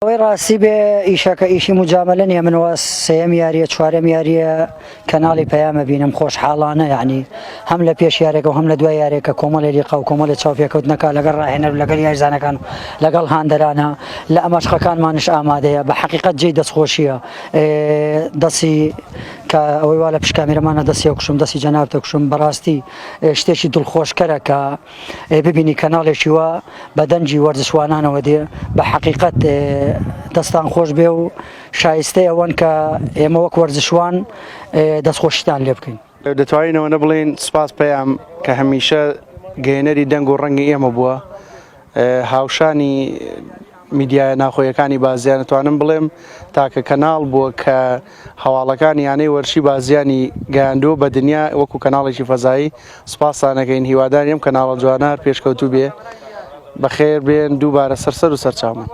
ئەوەی ڕاستی بێ ئیشەکە ئیشی موجامەلە نیە من وا سێیەم یاریە چوارەم یاریە کەناڵی پەیامە بینم خۆشحاڵانە یعنی هەم لە پێش یارێکە و هەم لە دوای یارێکە کۆمەڵێ لیقا و کۆمەڵێ چاوپێکەوتنەکە لەگەڵ ڕاهێنەر و لەگەڵ یاریزانەکان و لەگەڵ هاندەرانە لە ئەمەشقەکانمانش ئامادەیە بە حەقیقەت جێی دەستخۆشیە دەستی کە ئەوەی وا لە پشت کامێرەمانە دەستی ئەکوشم دەستی جەنابت ئەکوشم بەڕاستی شتێکی دڵخۆشکەرە کە ببینی کەناڵێکی وا بە دەنگی وەرزشوانانەوە دێ بە حەقیقەت دەستان خۆش بێ و شایستەی ئەوەن کە ئێمە وەک وەرزشوان دەستخۆشیتان لێ بکەین. دەتوانین ئەوەنە بڵێین سوپاس پەیام کە هەمیشە گەیەنەری دەنگ و ڕەنگی ئێمە بووە هاوشانی میدیایە ناخۆیەکانی بازیان ئەتوانم بڵێم تاکە کەناڵ بووە کە هەواڵەکانی یانەی وەرشی بازیانی گەیاندووە بە دنیا وەکو کەناڵێکی فەزایی سوپاستانەکەین هیوادارین ئەم کەناڵە جوانە هەر پێشکەوتوو بێ بەخێر بێن دووبارە سەر سەر و سەرچاومان.